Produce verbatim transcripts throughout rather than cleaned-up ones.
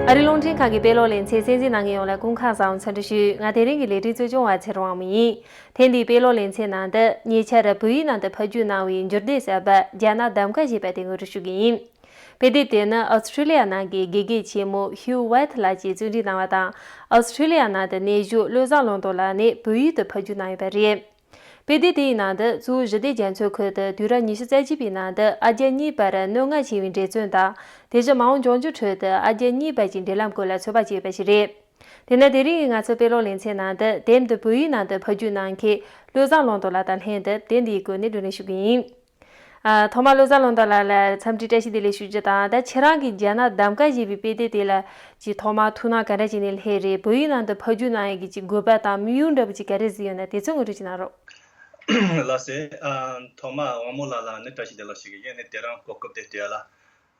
ཨ་རིའི་རླུང་འཕྲིན་ཁང་གི་དཔེ་ཀློག་ལེ་ཚན་གསན་གཟིགས་གནང་མཁན་ཡོངས་ལ་སྐུ་ཁམས་བཟང་འཚམས་འདྲི་ཞུ། ང་དེ་རིང་གི་ལས་རིམ་གཙོ་སྐྱོང་བ་ཚེ་རིང་དབང་མོ་ཡིན། ཐེངས་འདིའི་དཔེ་ཀློག་ལེ་ཚན་ནང་དུ་ཉེ་ཆར་བལ་ཡུལ་ནང་དུ་ཕབ་སྒྱུར་གནང་བའི་འགྱུར་ལྡོག་གསར་པ་རྒྱ་ནག་གདམ་ག་ཞེས་པ་དེ་ངོ་སྤྲོད་ཞུ་གི་ཡིན། དཔེ་དེབ་དེ་ནི་ཨོ་སི་ཁྲུ་ལི་ཡ་ནང་གི་དགེ་རྒན་ཆེན་མོ་ཧིའུ་ཝེ་ཐི་ལགས་ཀྱིས་བརྩོན་འགྲུས་གནང་བ་དང་། ཨོ་སི་ཁྲུ་ལི་ཡ་ནང་དུ་གནས་བཞུགས་བློ་བཟང་བློ་གྲོས་ལགས་ནས་བལ་ཡུལ་དུ་ཕབ་སྒྱུར་གནང་ཡོད་པ་རེད། དཔེ་དེབ་དེའི་ནང་དུ་གཙོ་བོ་ཞི་བདེ་རྒྱ་མཚོའི་ཁུལ་དུ་དུས་རབས་ཉི་ཤུ་རྩ་གཅིག་པའི་ནང་དུ་ཨ་རྒྱ་གཉིས་བར་གནོད་འགོག་ཆེ་བའི་འབྲེལ་བརྩོན་དང་། དེ་བཞིན་མ་འོངས་འབྱུང་འགྱུར་ཁྲོད་དུ་ཨ་རྒྱ་གཉིས་བར་གྱི་འབྲེལ་ལམ་སྐོར་ལ་ཚོད་དཔག་བྱས་ཡོད་པ་ཞིག་རེད། དེ་ནས་དེ་རིང་གི་ང་ཚོའི་དཔེ་ཀློག་ལེ་ཚན་ནང་དུ་དེབ་འདི་བལ་ཡུལ་ནང་དུ་ཕབ་སྒྱུར་གནང་མཁན་བློ་བཟང་བློ་གྲོས་ལགས་དང་ལྷན་དུ་དེབ་འདིའི་སྐོར་ནས་བགྲོ་གླེང་ཞུ་གི་ཡིན། ཨ། ཐོག་མར་བློ་བཟང་བློ་གྲོས་ལགས་ལ་འཚམས་འདྲི་བཀྲ་ཤིས་བདེ་ལེགས་ཞུ་རྒྱུ་དང་། ད་ཁྱེད་རང་གིས་རྒྱ་ནག་གདམ་ག་ཞེས་པའི་དཔེ་དེབ་དེ་ལ་ཅིག་ཐོག་མར་ཐུགས་སྣང་ག་འདྲ་བྱས་ནས་སླེབས་རེད། བལ་ཡུལ་ནང་དུ་ཕབ་སྒྱུར་གནང་ཡས་ཀྱི་ཅིག་དགོས་པ་དང་དམིགས་ཡུལ་འདྲ་པོ་ཅིག་ག་རེ་གཟིགས་ཡོད་ན་དེ་ཚོ་ངོ་སྤྲོད་ཅིག་གནང་རོགས། ལགས་སེ། ཨ། ཐོག་མར་དབང་མོ་ལགས་ལ་ནི་བཀྲ་ཤིས་བདེ་ལེགས་ཞུ་གི་ཡིན། ནི་དེ་རིང་གོ་སྐབས་དེ་སྤྲད་ལ།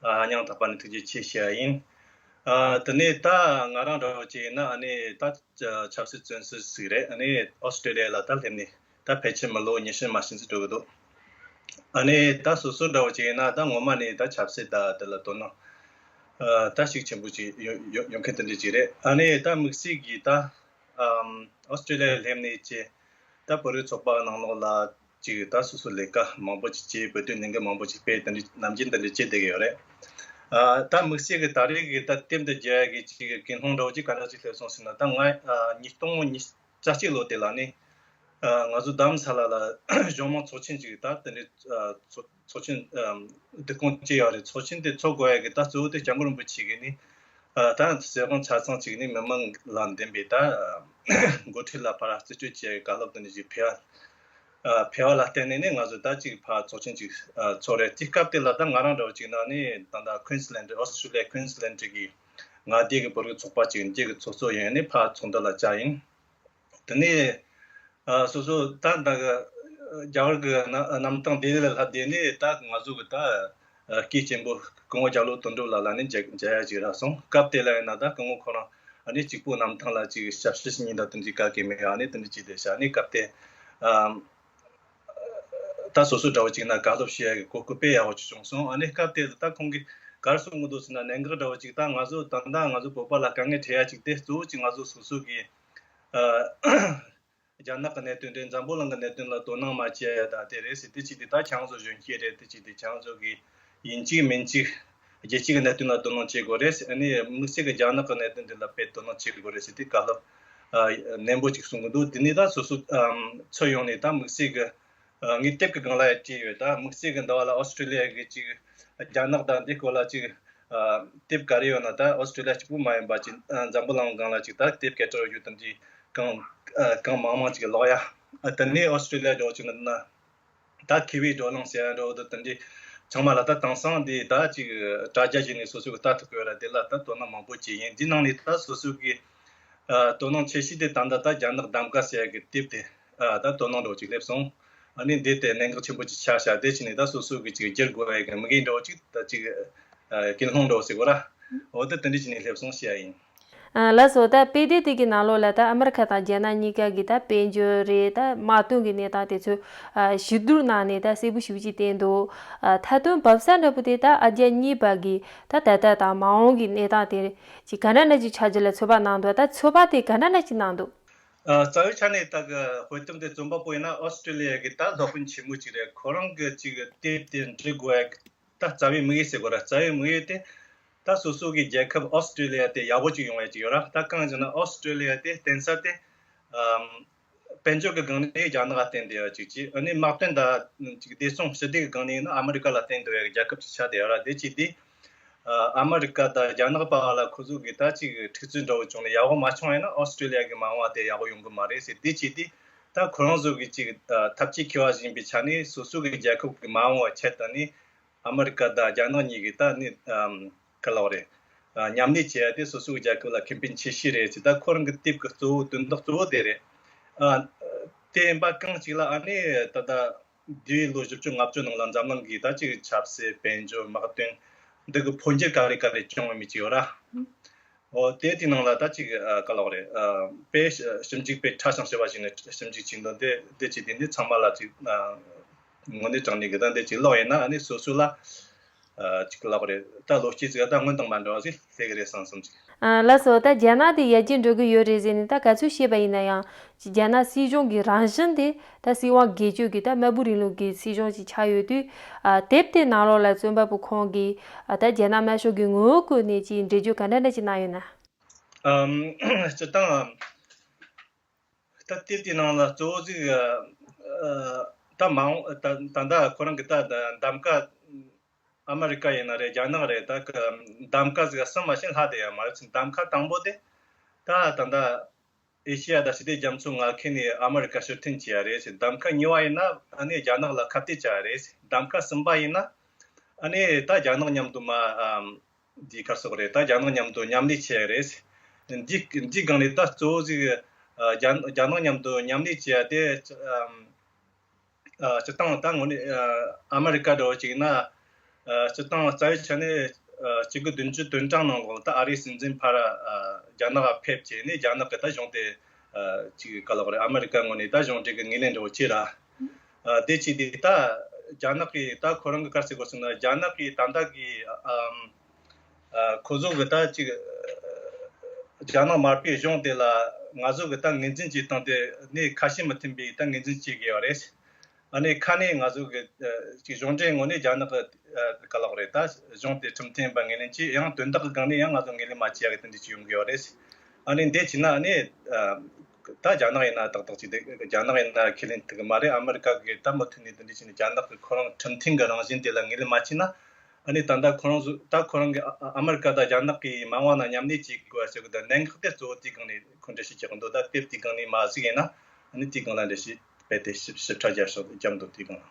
ཨ། སྙིང་ཐག་པ་ནས་ཐུགས་རྗེ་ཆེ་ཞུ་ཡ་ཡིན། ཨ། དེ་ནས་ད་ང་རང་འདྲ་བོ་ཅིག་ཡིན་ན་ཨ་ནི་ད་ཆབ་སྲིད་བཙོན་ཟུར་ཞིག་རེད། ཨ་ནི་ཨོ་སི་ཀྲི་ལི་ཡ་ལ་ད་སླེབས་ནས་ད་ཕལ་ཆེར་མི་ལོ་ཉི་ཤུ་མ་ཟིན་ཙམ་འགྲོ་གི་འདུག་ཨ་ནི་ད་སོ་སོ་འདྲ་བོ་ཅིག་ཡིན་ན་ད་ངོ་མ་ནས་ད་ཆབ་སྲིད་ད་དེ་ལ་དོ་སྣང་ཨ་ད་ཤུགས་ཆེན་པོ་ཅིག་ཡོད་ཡོད་ཡོད་མཁན་དེ་འདྲ་ཅིག་རེད། ཨ་ནི་ད་དམིགས་བསལ་གྱིས་ད་ཨམ་ཨོ་སི་ཀྲི་ལི་ཡ་སླེབས་ནས་ཅིག་ད་བོད་རིགས་ཚོགས་པ་ནང་ལོགས་ལ་ཅིག་ད་སོ་སོ་ལས་ཀ་མང་པོ་ཅིག་བྱས། བོད་དོན་ལས་འགུལ་མང་པོ་ཅིག་སྤེལ། དེ་འདྲ་ནམ་རྒྱུན་དེ་འདྲ་བྱས་བསྡད་ཀྱི་ཡོད་རེད། ཨ་ད་དམིགས་བསལ་གྱི་ད་རེས་ཀྱི་ད་དེབ་འདི་མཇལ་ཡ་གི་ཅིག་ཀུན་སློང་འདྲ་བོ་ཅིག་ག་འདྲ་ཅིག་སླེབས་སོང་ཟེར་ན། ད་ང་ཨ་ཉིས་སྟོང་ཉི་ཤུ་རྩ་གཅིག་ལོ་དེ་ལ་ནི་ཨ་ང་ཚོ་རྡ་རམ་ས་ལ་ལ་གཞུང་མང་ཚོགས་ཆེན་ཅིག་ད་དེ་འདྲའི་ཨ་ཚོགས་ཚོགས་ཆེན་ཨ་བསྡུ་སྐོང་བྱས་ཡོད་རེད། ཚོགས་ཆེན་དེ་ཚོགས་དགོས་ཡ་གི་ད་གཙོ་བོ་དེ་སྐྱབས་མགོན་རིན་པོ་ཆེ་གིས་ནི་ཨ་ད་ཟས་དབང་ཆ་ཚང་ཅིག་ནི་མི་མང་ལ་འདེམས་པའི་ད་ཨ་འགོ་ཁྲིད་ལ་ཕར་རྩིས་སྤྲོད་བྱེད་ཡ་གི་བཀའ་སློབ་དེ་འདྲ་ཞིག་ཕེབས་ཨ་ཕེབས་པ་ལ་བརྟེན་ནས་ནི་ང་ཚོ་ད་ཅིག་ཕར་ཚོགས་ཆེན་ཅིག་ཨ་ཚོགས་རེད། དེ་སྐབས་དེ་ལ་ད་ང་རང་འདྲ་བོ་ཅིག་ན་ནི་ད་ད་ཀུན་སི་ལན་ཌི། ཨོ་སི་ཀྲི་ལི་ཡ་ཀུན་སི་ལན་ཌི་གི་མངའ་སྡེ་གི་བོད་རིགས་ཚོགས་པ་ཅིག་འདི་གི་ཚོགས་གཙོ་ཡིན་ནི་ཕར་ཚོགས་འདུ་ལ་བཅར་ཡིན། དེ་ནས་ཨ་སོ་སོ་ད་ད་གི་རྒྱ་གར་གི་གནམ་གནམ་ཐང་ལྡི་ལི་ལ་ལྷག་བསྡད་ནས་ད་ང་ཚོ་གི་ད་ཨ་སྐད་ཆེན་པོ་སྐུ་ངོ་རྒྱ་ལོ་དོན་གྲུབ་ལགས་ལ་ནི་མཇལ་མཇལ་ཡ་ཅིག་རག་སོང་། སྐབས་དེ་ལ་ཡིན་ན་ད་སྐུ་ངོ་ཁོ་རང་ཨ་ནི་གཅིག་པོ་གནམ་ཐང་ལ་ཅིག་ཞབས་ཕྱི་ཞིག་ཉིན་ད་དེ་འདྲའི་ག་གེ་མེད། ཨ་ནི་དེ་འདྲ་ཅིག་བསྡད་ཤག་ཨ་ནི་སྐབས་དེ་ཨ་ད་སོ་སོ་འདྲ་བོ་ཅིག་ན་བཀའ་སློབ་ཞུ་ཡ་གི་གོ་སྐབས་དཔེ་ཡག་པོ་ཅིག་བྱུང་སོང་། ཨ་ནི་སྐབས་དེ་ད་ཁོང་གིས་ག་རེ་གསུང་གི་འདུག་ཟེར་ན། གནད་འགག་འདྲ་བོ་ཅིག་ད་ང་ཚོ་ད་ལྟ་ང་ཚོ་བོད་པ་ལ་དཀའ་ངལ་འཕྲད་ཡ་ཅིག་དེ་གཙོ་བོ་ཅིག་ང་ཚོ་སོ་སོ་གི་ཨ་རྒྱ་ནག་གི་གནད་དོན་དེ་འཛམ་བུ་གླིང་གི་གནད་དོན་ལ་དོ་སྣང་མ་བྱེད་ཡ་ད་དེ་རེད་ཟེར། དེ་གཅིག་དེ་ད་ཁྱེད་རང་ཚོ་གཞོན་སྐྱེས་རེད། དེ་གཅིག་དེ་ཁྱེད་རང་ཚོ་གི་ཡིན་གཅིག་མིན་གཅིག་རྒྱལ་སྤྱི་གི་གནད་དོན་ལ་དོ་སྣང་བྱེད་དགོས་རེད་ཟེར། ཨ་ནི་དམིགས་བསལ་གྱི་རྒྱ་ནག་གི་གནད་དོན་དེ་ལ་དཔེ་དོ་སྣང་བྱེད་དགོས་རེད་ཟེར། དེ་བཀའ་སློབ་ཨ་ནན་པོ་ཅིག་གསུང་གི་འདུག་དེ་ནས་ད་སོ་སོ་ཨམ་ཚོ་ཡོང་ནས་ད་དམིགས་བསལ་གྱི་ཨ་ངས་དེབ་ཀྱི་སྒང་ལ་ཡང་བྲིས་ཡོད། ད་དམིགས་བསལ་གྱི་འདི་བ་ལ་ཨོ་སི་ཀྲི་ལི་ཡ་གི་ཅིག་རྒྱ་ནག་དང་འདི་སྐོར་ལ་ཅིག་ཨ་དེབ་ག་རེ་ཡོད་ན། ད་ཨོ་སི་ཀྲི་ལི་ཡ་གཅིག་པུ་མ་ཡིན་པ་ཅིག་ཨ་འཛམ་བུ་གླིང་སྒང་ལ་ཅིག་ད་དེབ་སྐད་གྲགས་ཡོད་རྒྱུ་དེ་འདྲའི་གང་ཨ་གང་མང་མང་ཅིག་ཀློག་ཡ། ཨ་དེ་ནས་ཨོ་སི་ཀྲི་ལི་ཡ་འགྲོ་ཅིག་ན་ད་ཁི་ཝི་བགྲོ་གླེང་ཟེར་ཡ་འགྲོ་འདུག་དེ་འདྲའི་ཚང་མ་ལ་ད་དེང་སང་འདི་ད་ཅིག་དྲ་རྒྱ་བརྒྱུད་ནས་སོ་སོ་གི་ལྟ་ཐུབ་ཀྱི་ཡོད་ར། དེ་ལ་ད་དོ་སྣང་མང་པོ་བྱས་ཡིན། འདི་ནང་ནས་ད་སོ་སོ་གི་ཨ་དོ་སྣང་ཆེ་ཤོས་དེ་ད་ལྟ་ད་རྒྱ་ནག་གདམ་ག་ཟེར་ཡ་གི་དེབ་དེ་ཨ་ད་དོ་སྣང་འདྲ་བོ་ཅིག་སླེབས་སོང་། ཨ་ནི་འདི་དེ་གནད་འགག་ཆེན་པོ་ཅིག་ཆགས་ཤག་དེ་བྱས་ནས་ད་སོ་སོ་གི་ཅིག་བསྒྱུར་དགོས་ཡ་གི་དམིགས་ཡུལ་འདྲ་བོ་ཅིག་ད་ཅིག་ཨ་ཀུན་སློང་འདྲ་བོ་ཟེར་དགོས་ར། འོ་ད་དེ་འདྲ་བྱས་ནས་སླེབས་སོང་ཞུ་ཡ་ཡིན། ཨ་ལགས་སོ། ད་དཔེ་དེབ་དེ་གི་ནང་ལོགས་ལ་ད་ཨ་མི་རི་ཁ་དང་རྒྱ་ནག་གཉིས་ཀ་གི་ད་དཔལ་འབྱོར་རེད། ད་དམག་དོན་གྱི་གནས་སྟངས་དེ་ཚོ་ཨ་ཞིབ་བསྡུར་གནང་ནས་ད་གསལ་པོ་ཞེ་པོ་ཅིག་བསྟན་འདུག་ཨ་མཐའ་དོན་བབས་ས་འདྲ་པོ་དེ་ད་ཨ་རྒྱ་གཉིས་བར་གྱི་ད་ད་ལྟ་དང་མ་འོངས་ཀྱི་གནས་སྟངས་དེ་ཅིག་ག་འདྲ་འདྲ་ཅིག་ཆགས་རྒྱུ་ལ་ཚོད་དཔག་གནང་འདུག་ད་ཚོད་དཔག་དེ་ག་འདྲ་འདྲ་ཅིག་གནང་འདུག་ཨ་རྩ་བའི་ཆ་ནས་ད་གི་དཔེ་དེབ་དེ་རྩོམ་པ་པོ་ཡིན་ན་ཨོ་སི་ཀྲི་ལི་ཡ་གི་ད་སློབ་དཔོན་ཆེན་མོ་ཅིག་རེད། ཁོ་རང་གི་ཅིག་དེབ་དེ་འབྲི་དགོས་ཡ་གི་ད་རྩ་བའི་དམིགས་ཡུལ་ཟེར་དགོས་ར། རྩ་བའི་དམིགས་ཡུལ་དེ་ད་སོ་སོ་གི་རྒྱལ་ཁབ་ཨོ་སི་ཀྲི་ལི་ཡ་དེ་ཡག་པོ་ཅིག་ཡོང་ཡ་ཅིག་ཡོད་ར། ད་གང་ཡིན་ཟེར་ན་ཨོ་སི་ཀྲི་ལི་ཡ་དེ་བརྟེན་ས་དེ་ཨམ་དཔལ་འབྱོར་གྱི་སྒང་ནས་རྒྱ་ནག་ལ་བརྟེན་བསྡད་ཡོད་ཅིག་ཅིག་ཨ་ནི་དམག་དོན་དང་ཅིག་བདེ་སྲུང་ཞི་བདེ་གི་སྒང་ནས་ཡིན་ན་ཨ་མི་རི་ཀ་ལ་བརྟེན་བསྡད་ཡོད་རྒྱལ་ཁབ་ཅིག་ཆགས་བསྡད་ཡོད་ར། དེ་བྱས་དུས་ཨ་ཨ་མི་རི་ཀ་དང་རྒྱ་ནག་བར་ལ་ཁོ་ཚོ་གི་ད་ཅིག་འཁྲུག་རྩོད་འདྲ་བོ་བྱུང་ནས་ཡག་པོ་མ་བྱུང་ཡིན་ན་ཨོ་སི་ཀྲི་ལི་ཡ་གི་མ་འོངས་པ་དེ་ཡག་པོ་ཡོང་གི་མ་རེད་ཟེར། དེ་བྱས་དུས་ད་ཁོ་རང་ཚོ་གི་ཅིག་ཨ་ཐབས་ཇུས་འཁྱེར་བ་ཡིན་པའི་ཆ་ནས་སོ་སོ་གི་རྒྱལ་ཁབ་གི་མ་འོངས་པ་ཆེད་དུ་ནི་ཨ་མི་རི་ཀ་དང་རྒྱ་ནག་གཉིས་ཀྱི་ད་ནི་ཨམ་ག་ལབ་རེད། ཨ་མཉམ་ལས་བྱེད་ཡ་དེ་སོ་སོའི་རྒྱལ་ཁབ་ལ་ཁེ་ཕན་ཆེ་ཤོས་རེད་ཟེར། ད་ཁོ་རང་གི་དེབ་ཀྱི་གཙོ་བོ་དོན་དག་གཙོ་བོ་དེ་རེད། ཨ་དེ་ཡིན་པ་གང་ཅིག་ལ་ཨ་ནི་ད་ལྟ་འདས་པའི་ལོ་བཞི་བཅུ་ལྔ་བཅུ་ནང་ལ་འཛམ་གླིང་གི་ད་ཅིག་ཆབ་སྲིད་དཔལ་འབྱོར་དམག་དོན་འདི་གི་འཕོ་འགྱུར་ག་རེ་ག་རེ་བྱུང་ཡོད་མེད་ཅིག་ཡོད་ར། འོ་དེ་དེ་ནང་ལ་ད་ཅིག་ཨ་ག་ལབ་རེད། ཨ་དཔེ་ཞིབ་འཇུག་དཔེ་ཕྲ་ཞིང་ཞིབ་པ་ཞིག་ནས་ཞིབ་འཇུག་བྱེད་འདུག་དེ་དེ་ཅིག་དེ་འདི་ཚང་མ་ལ་ཅིག་ཨ་དངོས་གནས་དྲང་གནས་ཀྱི་ད་འདི་ཅིག་ཀློག་ཡིན་ན་ཨ་ནི་སོ་སོ་ལ་ ཅིག་ལབ་རེད། ད་ལོ་སྐྱེས་ཟིག་ད་སྔོན་དང་མ་འདྲ་བ་ཟིག་སླེབས་གི་རེད་བསམ་བསམ་ཅིག་ཨ་ལགས་སོ། ད་རྒྱ་ནག་དེ་ཡར་རྒྱས་འགྲོ་གི་ཡོད་རེད་ཟེར་ནས་ད་ག་ཚོད་བཤད་པ་ཡིན་ན་ཡང་། རྒྱ་ནག་སྲིད་གཞུང་གི་རང་བཞིན་དེ་ད་སྲིད་དབང་སྒེར་གཅོད་ཀྱི་ད་དམར་པོ་རིང་ལུགས་ཀྱི་སྲིད་གཞུང་ཅིག་ཆགས་ཡོད་དུས། ཨ་དེབ་དེ་ནང་ལོགས་ལ་རྩོམ་པ་པོ་ཁོང་གིས་ཨ་ད་རྒྱ་ནག་དམར་ཤོག་གི་ངོ་བོ་བཀོད་ནས་ཅིག་འགྲེལ་བརྗོད་ག་འདྲ་འདྲ་ཅིག་གནང་ཡོད་ན། ཨམ་སྤྱིར་བཏང་ད་དེབ་དེའི་ནང་ལ་གཙོ་བོ་ཟིག་ཨ་ད་མ་འོངས་ད་ད་ལྟ་ཁོ་རང་གི་ད་གདམ་ག་ཨ་མི་རི་ཀ་ཡིན་ན་རེད། རྒྱ་ནག་རེད། ད་གི་གདམ་ག་ཟིག་གསུམ་མ་ཕྱིན་ལྷག་དེ་ཡང་མ་རེད། གདམ་ག་དང་པོ་དེ་ད་ད་ལྟ་ཨེ་ཤི་ཡ་དང་ཞི་བདེ་རྒྱ་མཚོ་མངའ་ཁུལ་ནས་ཨ་མི་རི་ཀ་ཕྱིར་འཐེན་བྱས་ཡ་རེད། གདམ་ག་གཉིས་པ་ཡིན་ན་ཨ་ནི་རྒྱ་ནག་ལ་ཁ་གཏད་བཅག་ཡ་རེད། གདམ་ག་གསུམ་པ་ཡིན་ན་ཨ་ནི་ད་རྒྱ་ནག་མཉམ་དུ་མ་འདི་གར་སོགས་རེད། ད་རྒྱ་ནག་མཉམ་དུ་མཉམ་ལས་བྱས་ཡ་རེད། འདི་འདི་སྒང་ནས་ད་གཙོ་བོ་ཟིག་རྒྱ་རྒྱ་ནག་མཉམ་དུ་མཉམ་ལས་བྱས་ཡ་དེ། ཨ་སྤྱིར་བཏང་ད་དངོས་གནས་ཨ་ཨ་མི་རི་ཀ་འདྲ་བོ་ཅིག་ཡིན་ན། ཨ་སྤྱིར་བཏང་རྩ་བའི་ཆ་ནས་ཨ་གཅིག་དགུ་བདུན་ཅུ་དོན་གྲངས་ནང་ལོགས་ད་ཨ་རིའི་སྲིད་འཛིན་ཕར་ཨ་རྒྱ་ནག་ཕེབས་བྱས་ནས་རྒྱ་ནག་གི་ད་གཞུང་དེ་ཨ་ཅིག་ག་ལབ་དགོས་རེད། ཨ་མི་རི་ཀ་ངོས་ནས་ད་གཞུང་འབྲེལ་གྱི་ངོས་ལེན་འདྲ་བོ་བྱས་ར། ཨ་དེ་བྱས་དུས་ད་རྒྱ་ནག་གིས་ད་ཁོ་རང་གི་ག་རེ་ཟེར་དགོས་ཟེར་ན། རྒྱ་ནག་གིས་ད་ལྟ་གི་ཨ་ཨ་ཁོ་ཚོ་གི་ད་ཅིག་རྒྱ་ནག་མར་པའི་གཞུང་དེ་ལ་ང་ཚོ་གི་ད་ངོས་འཛིན་བྱེད་སྟངས་དེ་ནི་ཁ་ཞེ་མི་མཐུན་པའི་ད་ངོས་འཛིན་བྱེད་དགོས་པ་རེད། ཨ་ནི་ཁ་ནས་ང་ཚོ་གི་ཅིག་གཞུང་འབྲེལ་ངོས་ནས་རྒྱ་ནག་གི་ག་ལབ་དགོས་རེད། ད་གཞུང་དེ་ཁྲིམས་མཐུན་པ་ངོས་ལེན་བྱས། ཡང་དོན་དག་གི་སྒང་ནས་ཡང་ང་ཚོ་ངོས་ལེན་མ་བྱས་ཡ་གི་དེ་འདྲ་ཅིག་ཡོང་དགོས་པ་རེད། ཨ་ནི་འདི་བྱས་ན་ཨ་ནི་ད་རྒྱ་ནག་ཡིན་ན་ཏག་ཏག་ཅིག་དེ་རྒྱ་ནག་ཡིན་ན་ཁས་ལེན་ཐུབ་གི་མ་རེད། ཨ་མི་རི་ཀ་གི་ད་མུ་མཐུད་ནས་དེ་འདྲ་བྱས་ནས་རྒྱ་ནག་གི་ཁོ་རང་ཁྲིམས་མཐུན་གི་རང་བཞིན་དེ་ལ་ངོས་ལེན་མ་བྱས་ན། ཨ་ནི་ད་ལྟ་ཁོ་རང་ཚོ་ད་ཁོ་རང་གི་ཨ་ཨ་མི་རི་ཀ་དང་རྒྱ་ནག་གི་མ་འོངས་ན་མཉམ་ལས་བྱེད་དགོས་ཟེར་གི་ད་གནད་འགག་དེ་གཙོ་བོ་དེའི་སྒང་ནས་ཁོ་འགྲེལ་བཤད་རྒྱག་གི་འདུག་ད་དེབ་དེའི་སྒང་ནས་མ་གཟིགས་ཡིན་ན་ཨ་ནི་དེའི་སྒང་ལ་འགྲེལ་བཤད་རྦད་དེ་ཞིབ་ཞིབ་ཕྲ་རྒྱབ་ཤོག་རྒྱབ་འདུག་དེའི་སྒང་ལ།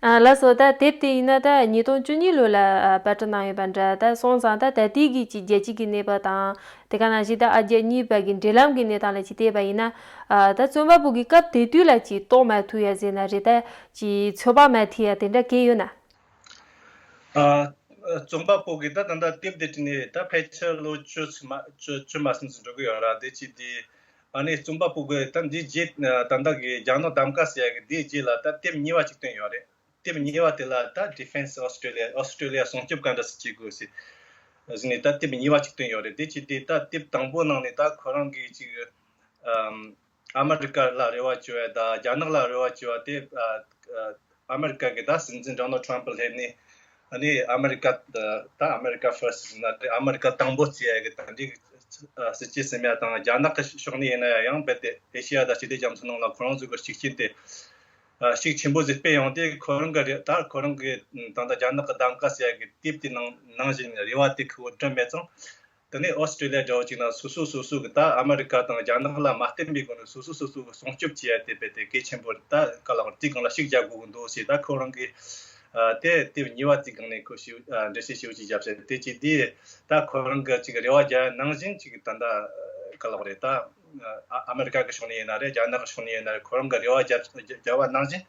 ཨ་ལགས་སོ། ད་དེབ་དེ་ཡིན་ན་ད་ཉིས་སྟོང་བཅུ་གཉིས་ལོ་ལ་ཨ་པར་སྐྲུན་གནང་ཡོད་པ་འདྲ། ད་སོང་ཙང་ད་ད་ལྟའི་གི་ཅིག་རྒྱལ་སྤྱི་གི་གནས་བབ་དང་དེ་ག་ནང་བཞིན་ད་ཨ་རྒྱ་གཉིས་བར་གྱི་འབྲེལ་ལམ་གྱི་གནས་སྟངས་ལ་ཅིག་བལྟས་པ་ཡིན་ན། ཨ་ད་རྩོམ་པ་པོ་གི་སྐབས་དེ་དུས་ལ་ཅིག་རྟོགས་མ་ཐུབ་ཡ་ཟེར་ན་རེད། ད་ཅིག་ཚོད་དཔག་མ་ཐུབ་ཡ་དེ་འདྲ་གང་ཡོད་ན། ཨ་རྩོམ་པ་པོ་གིས་ད་ད་ལྟ་དེབ་དེ་བྲིས་ནས་ད་ཕལ་ཆེར་ལོ་བཅུ་ཙམ་མ་བཅུ་བཅུ་མ་ཟིན་ཙམ་འགྲོ་གི་ཡོད་ར། དེ་བྱས་དུས་ཨ་ནི་རྩོམ་པ་པོ་གིས་ད་འདིའི་རྗེས་ད་ལྟ་གི་རྒྱ་ནག་གདམ་ག་ཟེར་ཡ་གི་དེའི་རྗེས་ལ་ད་དེབ་གཉིས་པ་ཅིག་བཏོན་ཡོད་རེད། དེབ་གཉིས་པ་དེ་ལ་ད་Defense Australia། ཨོ་སི་ཀྲེ་ལི་ཡ་སྲུང་སྐྱོབ་ག་འདྲ་སེ་བྱེད་དགོས་ཟེར་ཟེར་ནས་ད་དེབ་གཉིས་པ་ཅིག་བཏོན་ཡོད་རེད། དེ་བྱས་དུས་ད་དེབ་དང་པོ་ནང་ནས་ད་ཁོ་རང་གིས་ཅིག་ཨམ་ཨ་མི་རི་ཀ་ལ་རེ་བ་བཅོལ་བ་དང་རྒྱ་ནག་ལ་རེ་བ་བཅོལ་བ་དེ་ཨ་ཨ་ཨ་མི་རི་ཀ་གི་ད་སྲིད་འཛིན་Donald Trump་སླེབས་ནས་ཨ་ནི་ཨ་མི་རི་ཀ་ད་ད་ཨ་མི་རི་ཀ་first་ཟེར་ན་དེ་ཨ་མི་རི་ཀ་དང་པོ་ཟེར་ཡ་གི་ད་འདི་ཨ་སྲིད་ཇུས་ཟིན་ཡ་དང་། རྒྱ་ནག་གི་ཕྱོགས་ནས་ཡིན་ན་ཡང་རྦད་དེ་ཨེ་ཤེ་ཡ་དང་ཞི་བདེ་རྒྱ་མཚོ་ནང་ལ་ཁོ་རང་ཚོ་གི་ཤུགས་རྐྱེན་དེ་ཨ་ཤུགས་ཆེན་པོ་ཟིག་སྤེལ་ཡོང་དུས། ཁོ་རང་གི་རེ་ད་ཁོ་རང་གི་ད་ལྟ་རྒྱ་ནག་གི་གདམ་ག་ཟེར་ཡ་གི་དེབ་དེ་ནང་ནང་བཞིན་རེ་བ་དེ་ཁོ་བོ་བསྒྲུབས་མེད་ཙང་། དེ་ནས་ཨོ་སི་ཀྲེ་ལི་ཡ་འདྲ་བོ་ཅིག་ན་སོ་སོ་སོ་སོ་གི་ད་ཨ་མི་རི་ཀ་དང་རྒྱ་ནག་ལ་མ་བརྟེན་པའི་སྒོ་ནས་སོ་སོ་སོ་སོ་གི་སྲུང་སྐྱོབ་བྱེད་ཡ་དེ་རྦད་དེ་གལ་ཆེན་པོ་རེད། ད་ག་ལ་བར་དེའི་སྒང་ལ་ཤུགས་རྒྱག་དགོས་ཀྱི་འདུག་ཟེར་ད་ཁོ་རང་གི་ཨ་དེ་དེབ་གཉིས་པ་དེའི་སྒང་ནས་ཁོ་ཞིབ་ཨ་འགྲེལ་བཤད་ཞིབ་ཅིག་བརྒྱབ་ཟེར། དེ་ཅིག་དེ་ད་ཁོ་རང་གི་ཅིག་རེ་བ་རྒྱག་ནང་བཞིན་ཅིག་ད་ལྟ་ག་ལ་བར་རེད། ད་ཨ་ཨ་མི་རི་ཀ་གི་ཕྱོགས་ནས་ཡིན་ན་རེད། རྒྱ་ནག་གི་ཕྱོགས་ནས་ཡིན་ན་རེད། ཁོ་རང་གི་རེ་བ་རྒྱབ་རྒྱབ་པ་ནང་བཞིན།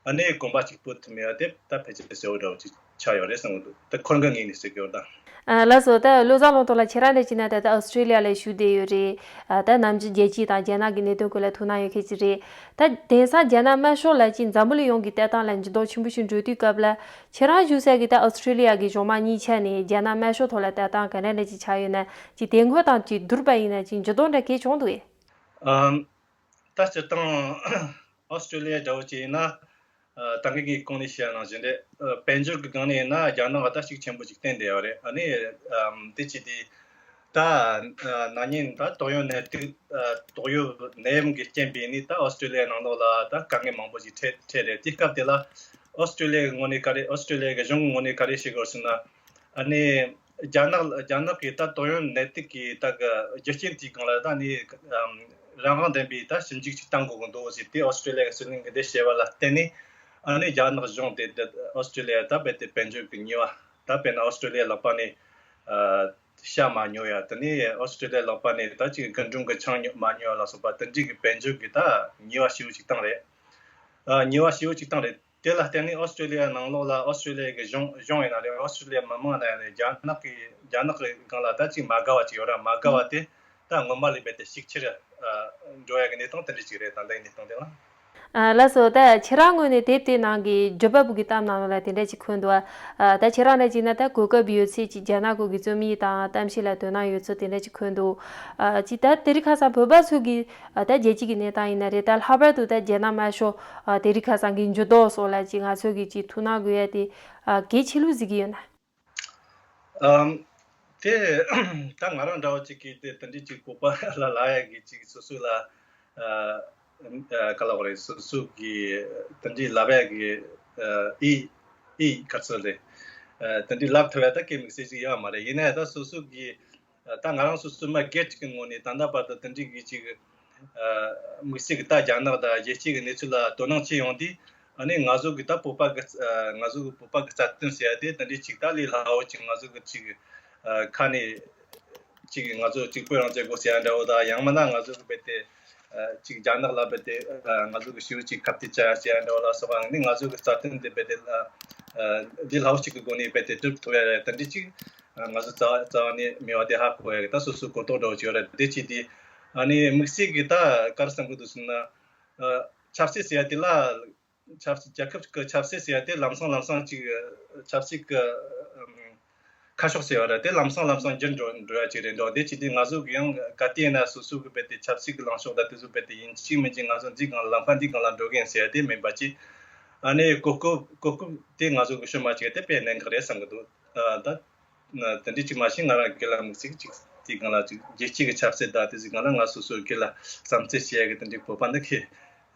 ཨ་ནི་གོམ་པ་གཅིག་སྤོ་ཐུབ་མེད་པ་དེ་ད་ཕལ་ཆེར་གསལ་བོ་འདྲ་བོ་ཅིག་ཆགས་ཡོད་རེད་བསམ་གི་འདུག་ད་ཁོ་རང་གི་ངོས་ནས་ཟེར་གི་ཡོད་ད། ཨ་ལགས་སོ། ད་བློ་བཟང་བློ་ཐོག་ལ་ཁྱེད་རང་འདྲ་བྱས་ན་ད་ལྟ་ཨོ་སི་ཀྲེ་ལི་ཡ་ལ་བཞུགས་བསྡད་ཡོད་རེད། ཨ་ད་ནམ་རྒྱུན་རྒྱལ་སྤྱི་དང་རྒྱ་ནག་གི་གནད་དོན་སྐོར་ལ་ཐུགས་སྣང་ཡོད་མཁན་ཅིག་རེད། ད་དེང་སང་རྒྱ་ནག་དམར་ཤོག་ལ་ཅིག་འཛམ་བུ་གླིང་ཡོངས་ཀྱི་ལྟ་སྟངས་ལ་འགྱུར་ལྡོག་ཆེན་པོ་ཞིག་འགྲོ་དུས་སྐབས་ལ། ཁྱེད་རང་བཞུགས་ས་གི་ད་ཨོ་སི་ཀྲེ་ལི་ཡ་གི་གཞུང་མང་གཉིས་ཆ་ནས་རྒྱ་ནག་དམར་ཤོག་ཐོག་ལ་ལྟ་སྟངས་ག་འདྲ་འདྲ་ཅིག་ཆགས་ཡོད་ན། ཅིག་དེ་སྔོན་དང་ཅིག་བསྡུར་བ་ཡིན་ན་ཅིག་འགྱུར་ལྡོག་འདྲ་གང་བྱུང་འདུག་གས། ཨམ། ད་སྤྱིར་བཏང་ཨོ་སི་ཀྲེ་ལི་ཡ་འདྲ་བོ་ཅིག་ཡིན་ན། ཨ་ད་གིན་གོང་ནས་བཤད་ནང་བཞིན་རེད། ཨ་དཔལ་འབྱོར་གྱི་སྒང་ནས་ཡིན་ན་རྒྱ་ནག་ག་ད་ཤུགས་ཆེན་པོ་ཅིག་བརྟེན་བསྡད་ཡོད་རེད། ཨ་ནི་ཨམ་དེ་ཅི་དེ་ད་ན་ནིང་ད་ཏོག་དབྱིབས་ནད་དུག་ཨ་ཏོག་དབྱིབས་ནད་ཡམས་ཀྱི་རྐྱེན་པས་ནི་ད་ཨོ་སི་ཀྲེ་ལི་ཡ་ནང་ལོགས་ལ་ད་དཀའ་ངལ་མང་པོ་ཅིག་འཕྲད་འཕྲད་རེད། དེ་སྐབས་དེ་ལ་ཨོ་སི་ཀྲེ་ལི་ཡ་གི་ངོས་ནས་ག་རེ་ཨོ་སི་ཀྲེ་ལི་ཡ་གི་གཞུང་གི་ངོས་ནས་ག་རེ་བྱེད་དགོས་ཟེར་ན། ཨ་ནི། རྒྱ་ནག་རྒྱ་ནག་གིས་ད་ཏོག་དབྱིབས་ནད་དུག་གི་ད་གི་རྒྱུ་རྐྱེན་དེའི་སྒང་ལ་ད་ནི་ཨམ་རང་དབང་ལྡན་པའི་ད་ཞིབ་འཇུག་ཅིག་གཏང་དགོས་ཀྱི་འདུག་ཟེར་ཏེ་ཨོ་སི་ཀྲེ་ལི་ཡ་གི་སྲིད་བློན་གྱིས་འདི་བཤད་པ་ལ་བརྟེན་ནས། ཨ་ནི་རྒྱ་ནག་གཞུང་དེ་ད་ཨོ་སི་ཀྲེ་ལི་ཡ་ད་རྦད་དེ་དཔལ་འབྱོར་གྱི་ཉེས་པ། ད་དཔེར་ན་ཨོ་སི་ཀྲེ་ལི་ཡ་ལག་པ་ནས་ཨ་ཤ་མ་ཉོ་ཡ། དེ་ནས་ཨོ་སི་ཀྲེ་ལི་ཡ་ལག་པ་ནས་ད་ཅིག་རྒུན་འབྲུམ་གྱི་ཆང་ཉོ་མ་ཉོ་ཡ་ལ་སོགས་པ་དེ་འདྲའི་གི་དཔལ་འབྱོར་གྱི་ད་ཉེས་པ་ཞེ་པོ་ཅིག་བཏང་རེད། ཨ་ཉེས་པ་ཞེ་པོ་ཅིག་བཏང་རེད། དེ་ལ་བརྟེན་ནས་ཨོ་སི་ཀྲེ་ལི་ཡ་ནང་ལོགས་ལ་ཨོ་སི་ཀྲེ་ལི་ཡ་གི་གཞུང་གཞུང་ཡིན་ན་རེད། ཨོ་སི་ཀྲེ་ལི་ཡ་མི་མང་ཡིན་ན་ཡང་རེད། རྒྱ་ནག་གི་རྒྱ་ནག་གི་སྒང་ལ་ད་ཅིག་མ་དགའ་བ་ཅིག་ཡོད་ར། མ་དགའ་བ་དེ་ད་སྔོན་མ་ལས་རྦད་དེ་ཤུགས་ཆེར་ཨ་འགྲོ་ཡ་གི་གནས་སྟངས་དེ་འདྲ་ཅིག་རེད། ད་ལྟའི་གནས་སྟངས་དེ་ལ། ཨ་ལགས་སོ། ད་ཁྱེད་རང་ངོས་ནས་དེབ་དེ་ནང་གི་བརྗོད་པ་པོ་གི་གཏམ་ནང་ལ་དེ་འདྲ་ཅིག་འཁོད་འདུག་ཨ་ད་ཁྱེད་རང་ལ་ཅིག་ན་ད་གོ་སྐབས་ཡོད་ཚེ་ཅིག་རྒྱ་ནག་གོ་གི་རྩོམ་ཡིག་དང་གཏམ་བཤད་ལ་དོ་སྣང་ཡོད་ཚོད་དེ་འདྲ་ཅིག་འཁོད་འདུག་ཨ་ཅིག་ད་དེ་རིང་ཁ་སང་བོད་པ་ཚོ་གི་ཨ་ད་རྒྱལ་སྤྱི་གི་གནས་སྟངས་ཡིན་ན་རེད། ད་ལྷག་པར་དུ་ད་རྒྱ་ནག་དམར་ཤོག་ཨ་དེ་རིང་ཁ་སང་གི་འགྱུར་ལྡོག་སོགས་ལ་ཅིག་ང་ཚོ་གི་ཅིག་ཐུགས་སྣང་དགོས་ཡ་དེ་ཨ་གལ་ཆེ་ལུགས་གཟིགས་ཀྱི་ཡོད་ན། ཨམ། དེ་ད་ང་རང་འདྲ་བོ་ཅིག་གིས་དེ་དེ་འདྲའི་ཅིག་བོད་པ་ལ་ལབ་ཡ་གི་ཅིག་སོ་སོ་ལ་ཨ་ཨ་ག་ལབ་དགོས་རེད། སོ་སོ་གི་དེ་འདྲའི་ལབ་ཡ་གི་ཨ་ཨི་ཨི་ག་ཚོད་རེད། ཨ་དེ་འདྲའི་ལབ་ཐུབ་ཡ་ད་གལ་དམིགས་བསལ་ཅིག་ཡོད་མ་རེད། ཡིན་ན་ཡང་ད་སོ་སོ་གི་ད་ང་རང་སོ་སོ་མི་སྒེར་གཅིག་གི་ངོས་ནས་ད་ལྟ་བར་དུ་དེ་འདྲའི་གི་ཅིག་ཨ་དམིགས་བསལ་གྱི་ད་རྒྱ་ནག་དང་རྒྱལ་སྤྱི་གི་གནས་ཚུལ་ལ་དོ་སྣང་བྱེད་ཡོང་དུས། ཨ་ནི་ང་ཚོ་གི་ད་བོད་པ་གི་ཨ་ང་ཚོ་གི་བོད་པ་གི་རྩ་དོན་ཟེར་ཡ་དེ་དེ་འདྲའི་ཅིག་ད་ལས་སླ་བོ་ཅིག་ང་ཚོ་གི་ཅིག་ཨ་ཁ་ནས་ཅིག་ང་ཚོ་གཅིག་པུ་རང་བྱེད་དགོས་ཟེར་ཡ་འདྲ་བོ་དང་། ཡང་མིན་ན་ང་ཚོ་གི་རྦད་དེ་ཨ་ཅིག་རྒྱ་ནག་ལ་རྦད་དེ་ཨ་ང་ཚོ་གི་ཞེ་པོ་ཅིག་ཁ་གཏད་བཅག་ཡ་ཟེར་ཡ་འདྲ་བོ་ལ་སོགས་པ། ཨ་ནི་ང་ཚོ་གི་རྩ་དོན་དེ་རྦད་དེ་ཨ་ཨ་ལས་སླ་བོ་ཅིག་གི་སྒོ་ནས་རྦད་དེ་སྒྲུབ་ཐུབ་ཡ་དེ་འདྲའི་ཅིག་ང་ཚོ་རྩ་རྩ་བ་ནས་མེད་པ་དེ་ཧ་གོ་ཡ་གི་ད་སོ་སོའི་གོ་རྟོགས་འདྲ་བོ་ཅིག་ཡོད་རེད། དེ་ཅི་སྟེ་ཨ་ནི་དམིགས་བསལ་གྱི་ད་ག་རེ་བསམ་གི་འདུག་ཟེར་ན། ཨ་ཆབ་སྲིད་ཟེར་ཡ་དེ་ལ་ཆབ་སྲིད་རྒྱལ་ཁབ་ཀྱི་ཆབ་སྲིད་ཟེར་ཡ་དེ་ལམ་སང་ལམ་སང་ཅིག་ཆབ་སྲིད་ཀྱི་ཨམ་ཁ་ཕྱོགས་ཟེར་བ་རེད། དེ་ལམ་སང་ལམ་སང་འགྱུར་འགྲོ་འགྲོ་ཡ་ཅིག་རེད་འགྲོ། དེ་ཅི་སྟེ་ང་ཚོ་གི་ཡང་ག་དུས་ཡིན་ན་སོ་སོ་གི་རྦད་དེ་ཆབ་སྲིད་ཀྱི་ལངས་ཕྱོགས་དང་དེ་ཚོ་རྦད་དེ་ཡིན་གཅིག་མིན་གཅིག་ང་ཚོ་འདི་སྒང་ལམ་ཁ་འདི་སྒང་ལ་འགྲོ་གི་ཡིན་ཟེར་ཡ་དེ་མིན་པ་ཅིག་ཨ་ནི་གོ་སྐབས་གོ་སྐབས་དེ་ང་ཚོ་གི་ཤོར་མ་བཅུག་དེ་དཔེ་གནད་འགག་རེད་བསམ་གི་འདུག་ཨ་ད་དེ་འདྲ་ཅིག་མ་གཞི་ང་རང་སྒེར་ལ་དམིགས་བསལ་ཅིག་དེའི་སྒང་ལ་ཅིག་རྒྱལ་སྤྱི་གི་ཆབ་སྲིད་དང་དེ་ཚོའི་སྒང་ལ་ང་སོ་སོའི་སྒེར་ལ་བསམ་ཚུལ་བཤད་ཡ་གི་དེ་འདྲའི་བོད་པ་འདི་གས་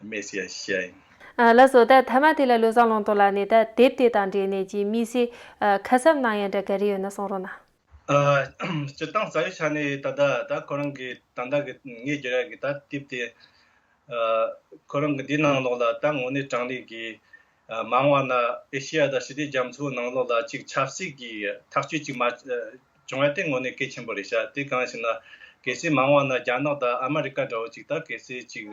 མེད་ཟེར་ཡ་བཤད་ཡ་ཡིན། ཨ་ལགས་སོ། ད་མཐའ་མ་དེ་ལ་བློ་བཟང་ལུང་རྟོགས་ལགས་ནས་ད་དེབ་དེ་དང་འབྲེལ་ནས་ཅིག་དམིགས་བསལ་ཨ་ཁ་གསབ་གནང་ཡ་འདྲ་ག་རེ་ཡོད་ན་གསུང་རོགས་གནང་། ཨ་སྤྱིར་བཏང་རྩ་བའི་ཆ་ནས་ད་ལྟ་ད་ཁོ་རང་གི་ད་ལྟ་གི་ངས་བསྒྱུར་ཡ་གི་ད་དེབ་དེ། ཨ་ཁོ་རང་གི་འདིའི་ནང་ལོགས་ལ་ད་དངོས་གནས་དྲང་གནས་ཀྱི་ཨ་མ་འོངས་པ་ན་ཨེ་ཤེ་ཡ་དང་ཞི་བདེ་རྒྱ་མཚོའི་ནང་ལོགས་ལ་ཅིག་ཆབ་སྲིད་ཀྱི་ཐག་གཅོད་ཅིག་མ་ཨ་བྱུང་ཡ་དེ་དངོས་གནས་གལ་ཆེན་པོ་རེད་ཤག་དེ་གང་ཞེ་ན་གལ་སྲིད་མ་འོངས་པ་ན་རྒྱ་ནག་དང་ཨ་མ་རི་ཀ་འདྲ་བོ་ཅིག་ད་གལ་སྲིད་ཅིག་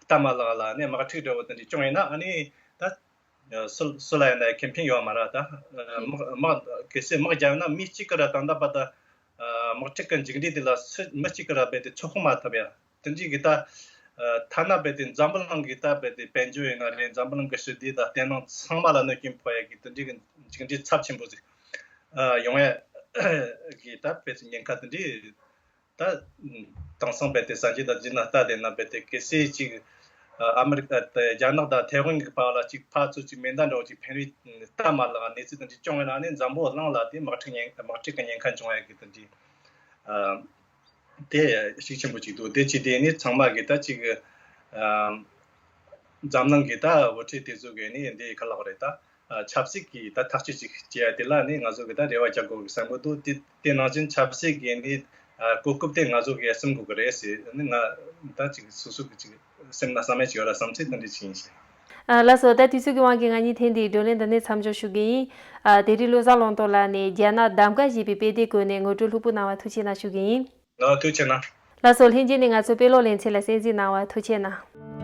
སྟབས་མ་ལེགས་ལ་ནས་དམག་འཁྲུག་འདྲ་བོ་དེ་འདྲ་བྱུང་ཡིན་ན། ཨ་ནི་ད་སུ་སུ་ལ་ཡིན་ན་ཁེ་ཕན་ཡོད་མ་རེད། ད་དམག་དམག་གལ་སྲིད་དམག་རྒྱབ་ན་མི་གཅིག་གི་ར་ད་ལྟ་བར་དུ་དམག་འཁྲུག་གི་མཇུག་འབྲས་དེ་ལ་སུ་མི་གཅིག་གི་ར་རྦད་དེ་ཚོད་དཔག་མ་ཐུབ་ཡ། དེ་འདྲའི་གི་ད་ཨ་ཐ་ན་རྦད་དེ་འཛམ་བུ་གླིང་གི་ད་རྦད་དེ་དཔལ་འབྱོར་ཡིན་ན་རེད། འཛམ་བུ་གླིང་གི་ཞི་བདེ་དང་བརྟན་ལྷིང་ཚང་མ་ལ་གནོད་སྐྱོན་ཕོག་ཡ་གི་དེ་འདྲའི་གི་མཇུག་འབྲས་ཚབས་ཆེན་པོ་ཟིག་ཨ་ཡོང་ཡ་གི་ད་རྦད་དེ་ཉེན་ཁ་དེ་འདྲའི་ད་དེང་སང་རྦད་དེ་གསར་འགྱུར་དང་བརྒྱུད་ནས་ལྟ་བསྡད་ན་རྦད་དེ་གལ་སྲིད་ཅིག་ཨ་མི་རི་ཀ་ཨ་རྒྱ་ནག་དང་ཐའེ་ཝན་གི་བར་ལ་ཅིག་ཕར་ཚུར་ཅིག་མེ་མདའ་འདྲ་བོ་ཅིག་འཕེན་རེས་སྟབས་མ་ལེགས་གནས་ཚུལ་དེ་འདྲ་བྱུང་བ་ན་ནི་འཛམ་བུ་གླིང་ལ་དེ་དམག་འཁྲུག་ཉེན་དམག་འཁྲུག་གི་ཉེན་ཁ་འབྱུང་ཡ་གི་དེ་འདྲའི་ཨ། དེ་ཤུགས་ཆེན་པོ་ཅིག་འདུག་དེ་ཅི་དེ་ནི་ཚང་མ་གི་ད་ཅིག་ཨ་འཛམ་གླིང་གི་ད་འགོ་ཁྲིད་དེ་ཚོ་གི་ནི་འདི་ག་ལབ་རེད། ད་ཨ་ཆབ་སྲིད་ཀྱི་ད་ཐག་གཅོད་ཅིག་བྱེད་ཡ་དེ་ལ་ནི་ང་ཚོ་གི་ད་རེ་བ་རྒྱག་དགོས་གི་བསམ་གི་འདུག་དེ་དེ་ནང་བཞིན་ཆབ་སྲིད་ཀྱི་ནི་ཨ་གོ་སྐབས་དེ་ང་ཚོ་གི་སེམས་དགོས་གི་རེད་ཟེར་ནི་ང་ད་ཅིག་སོ་སོ་གི་ཅིག་སེམས་ན་བསམ་ཡ་ཅིག་ཡོད་ར་བསམ་ཚུལ་དེ་འདྲ་ཅིག་ཡིན་ཞེས། ཨ་ལགས་སོ། ད་དུས་ཚོད་ཀྱི་དབང་གིས་ང་གཉིས་ཐེངས་འདིའི་བགྲོ་གླེང་འདི་ནས་མཚམས་འཇོག་ཞུ་གི་ཡིན། ཨ་དེ་རིང་བློ་བཟང་ལུང་རྟོགས་ལགས་ནས་རྒྱ་ནག་གདམ་ག་ཞེས་པའི་དཔེ་དེབ་བཀོད་ནས་ངོ་སྤྲོད་ལྷུག་པོ་གནང་བར་ཐུགས་རྗེ་གནང་ཞུ་གི་ཡིན། ལགས་ཐུགས་རྗེ་གནང་། ལགས་སོ། ལྷན་རྒྱས་ནས་ང་ཚོའི་དཔེ་ཀློག་ལེ་ཚན་ལ་གསན་གཟིགས་གནང་བར་ཐུགས་རྗེ་གནང་།